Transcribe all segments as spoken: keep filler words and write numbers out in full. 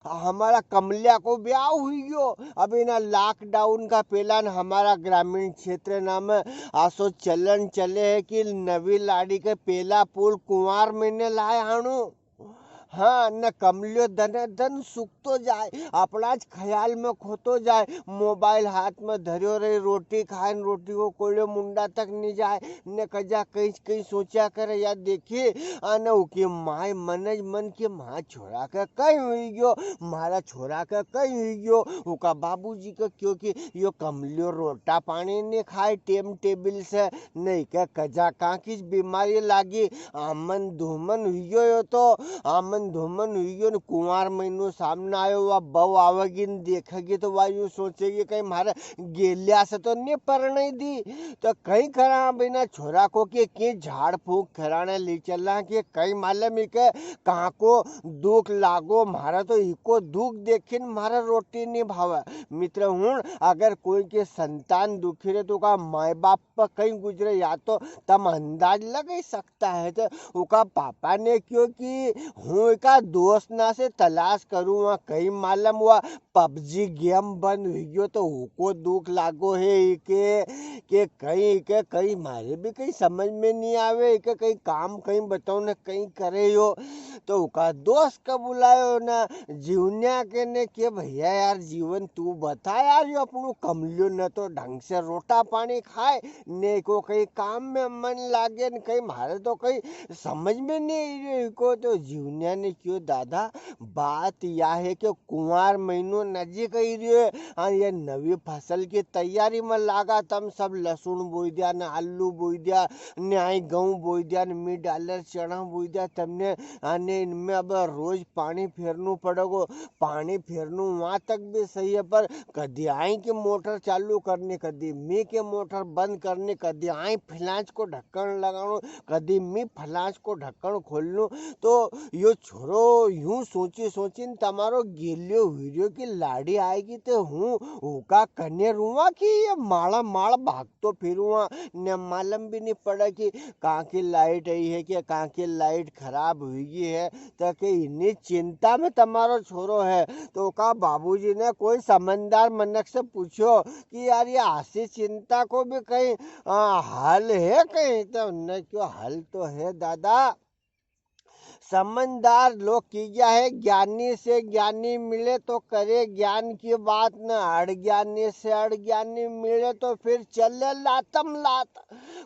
हमारा कमलिया को ब्याव हुई गयो। अब इना lockdown का पेला न हमारा ग्रामीण क्षेत्र ना में आसो चलन चले है कि नवी लाड़ी के पेला फूल कुंवार महीने लाय आणू। हाँ, न कमलियो दने दन सुखतो जाय, अपना ज ख्याल में खोतो जाय, mobile हाथ में धरियो रही, रोटी खाय न रोटी को कोड़ो मुंडा तक नी जाय, ने कजा कई कई सोचा करे। या देखी, अने उकी माय मन ज मन के, "माँ, छोरा के कई हुई गयो, मारा छोरा के कई हुई गयो?" उका बाबूजी के क्यो कि यो कमलियो रोटा पानी नी खाय टेम टेबिल से, नी के कजा कां की बीमारी लागी। आमन धूमन हुई गयो यो तो, आमन धूमन हुई गयो ने कुंवार महीनो सामने आयो, वा बहू आवेगी ने देखेगी तो वा यूं सोचेगी, "कई मारे गेल्या से तो नी परणाई दी।" तो कई करा बिना छोरा को के, के झाड़ फूंक कराने ले चला, के कई मालूम ही के कां को दुख लागो, म्हारा तो इको दुख देखिन म्हारा रोटी नी भावे। मित्र हुण, अगर कोई के संतान दुखी रहे तो उका माय बाप पर कई गुजरे, या तो तम अंदाज लगाई सकता है। तो उका पापा ने क्यो कि हूँ इका दोस्त ना से तलाश करूँ, वहाँ कई मालूम हुआ PUBG game बंद हुई गयो तो उको दुख लागो है इके, के कई, इके कई मारे भी कई समझ में नी आवे, इके कई काम कई बताओ ने कई करे यो। तो उका दोस्त का बुलायो ना, जीवन्या के ने के, "भैया यार, जीवन तू बता यार, यो अपनो कमलियो न तो ढंग से रोटा पानी खाय, ने को कई काम में मन लागे, न कई म्हारे तो कई समझ में नी आई रियो इको।" तो जीवन्या ने क्यो, "दादा, बात या है कि कुंवार महीनो नजीक आई रियो है, अन ये नवी फसल की तैयारी में लागा, तम सब लसुन बोई दिया, न आलू बोई दिया, ने आई गहूं बोई दिया, ने मी डालर चणा बोई दिया तमने, अने इनमें अब रोज पानी फेरनु पड़ेगो।" पानी फेरनु वहां तक भी सही है, पर कदी आई की मोटर चालू करनी, कदी मी के मोटर बंद करनी, कदी आई फलांच को ढक्कन लगाणो, कदी मी फलांच को ढक्कन खोलनु। तो यो छोरो यूं सोची सोची न तमारो गेल्यो हुई रियो कि लाड़ी आएगी तो हूँ उका कने रुआ कि ये माला माल भागतो फिरुआ, ने मालूम भी नी पड़े कि कां की लाइट आई है कि कां की लाइट खराब हुई गई है, तो के इन्नी चिंता में तमारो छोरो है। तो उका बाबूजी ने कोई समझदार मनक से पूछो कि यार, ये आसी चिंता को भी कई, आ, हल है कई? तो उनने क्यो, हल तो है दादा। समझदार लोग की गया है, ज्ञानी से ज्ञानी मिले तो करे ज्ञान की बात, न अड़ज्ञानी से अड़ज्ञानी मिले तो फिर चले लातम लात।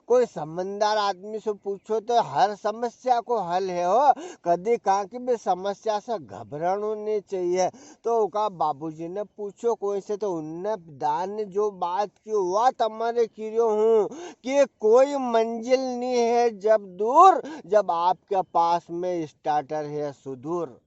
कोई समझदार आदमी से पूछो तो हर समस्या को हल है हो, कदी कां की भी समस्या से घबराणो नी चाहिए। तो उका बाबूजी ने पूछो कोई से, तो उनने दान जो बात की वा तमारे की रियो हूँ कि कोई मंजिल नी है जब दूर, जब आपके पास में starter है सुदूर।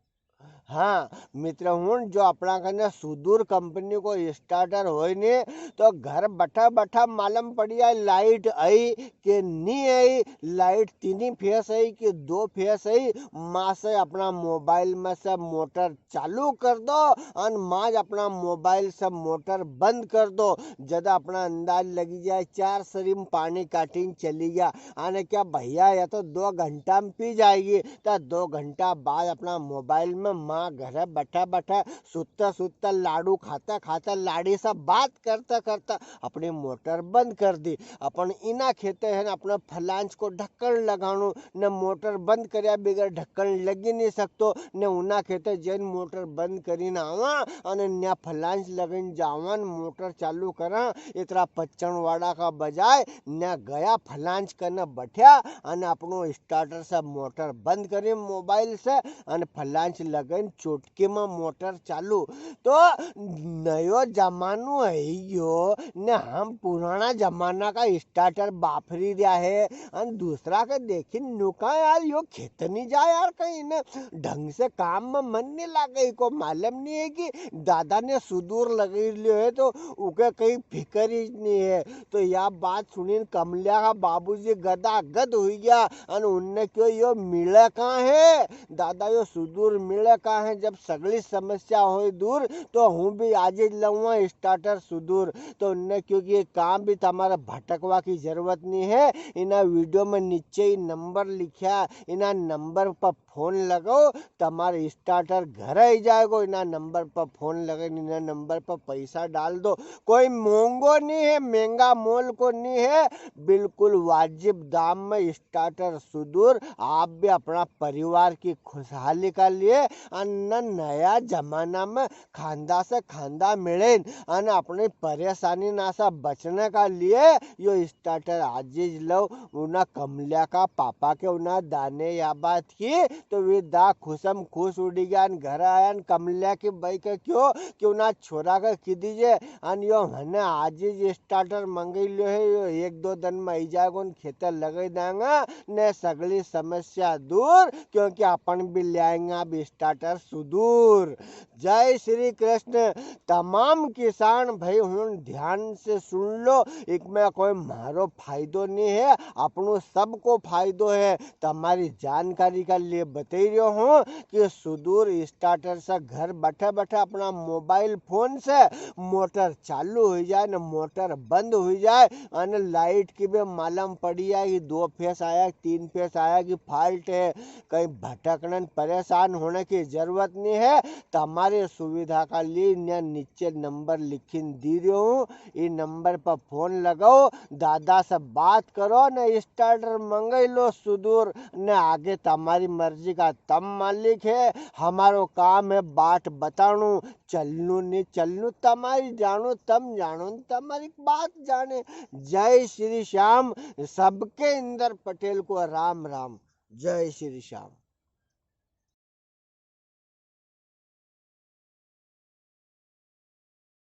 हाँ, मित्र हुण, जो अपना कने सुदूर कंपनी को starter होय ने, तो घर बैठा बैठा मालूम पड़ी जाय, लाइट आई के नी आई, लाइट तीनी फेस आई के दो फेस आई, मां से अपना मोबाइल में से मोटर चालू कर दो, अन मां ज अपना मोबाइल से मोटर बंद कर दो। जद अपना अंदाज लगी जाय, चार सरी में पानी काटी ने चली गया। अने क्या भैया, या तो दो घंटा में पी जाएगी, तो दो घंटा बाद अपना मोबाइल में माँ घरे बैठा बैठा, सुत्ता सुत्ता, लाडू खाता खाता, लाड़ी से बात करता करता अपनी मोटर बंद कर दी। अपन इना खेते है ना, अपना फलांच को ढक्कन लगाणो, ने मोटर बंद करया बगैर ढक्कन लगी नी सकतो, ने उना खेते जैन मोटर बंद करीने आवा, अने न्या फलांच लगन जावा, ने मोटर चालू करा। इतरा पच्चण वाड़ा का बजाय न्या गया फलांच कने बैठ्या, अने अपनो starter से मोटर बंद करी मोबाइल से, अने फलांच लगन चुटकी में मोटर चालू। तो नयो जमानो है यो, ने हम पुराना जमाना का starter बाफरी रिया है, अन दूसरा के देखी नुका यार, यो खेत नी जा यार, कहीं ने ढंग से काम में मन नी लागे, इको मालूम नी है कि दादा ने सुदूर लगी लियो है, तो उके कहीं फिकर ही नी है। तो या बात सुनी कमलिया का बाबूजी गदा गद हुई गया, अन उनने क्यो, "यो मिले कहाँ है दादा, यो सुदूर मिले कहाँ?" है, जब सगली समस्या होय दूर, तो हूँ भी आज ही लऊंगा starter सुदूर। तो उनने क्यों कि ये काम भी तमारे भटकवा की जरूरत नी है, इना video में नीचे ही number लिख्या, इना number पर फोन लगाओ, तमारे starter घर आई जाएगो। इना number पर फोन लगे, इना number पर पैसा डाल दो। कोई महंगो नी है, महंगा मोल को नी है, बिल्कुल वाजिब दाम में starter सुदूर। आप भी अपना परिवार की खुशहाली का लिए अन नया जमाना में खांदा से खांदा मिलेन अन अपनी परेशानी ना से बचने का लिए यो starter आज ही लो। उना कमलिया का पापा के उना दाने या बात की, तो वे दा खुशम खुश उड़ी गया अन घर आया अन कमलिया की बई के क्यों कि उना छोरा के की दीजे अन यो मने आज ही starter मंगाई लियो है, यो एक दो दिन में आई जाएगो अन खेतर लगाई दांगा ने सगली समस्या दूर, क्योंकि अपन भी ले आएंगा अब starter सुदूर। जय श्री कृष्ण। तमाम किसान भाई हुण ध्यान से सुन लो, इकमें कोई म्हारो फायदो नी है, अपनो सबको फायदो है। तमारी जानकारी का लिए बतई रियो हूँ कि सुदूर starter से घर बैठे बैठे अपना mobile phone से मोटर चालू हुई जाए न मोटर बंद हुई जाए, अन light की भी मालूम पड़ी जाए कि दो phase आया, तीन phase आया कि fault है। कई भटकने न परेशान होने की जरूरत नी है। तमारी सुविधा का लिए इन्हें नीचे number लिखिन दी रियो हूँ, ई number पर फोन लगाओ, दादा से बात करो ने starter मंगाई लो सुदूर ने आगे तमारी मर्जी का तम मालिक है। हमारो काम है बाट बताणू, चलनू नी चलनू तमारी जाणो, तम जाणो न तमारी बात जाणे। जय श्री श्याम, सबके इंदर पटेल को राम राम। जय श्री श्याम।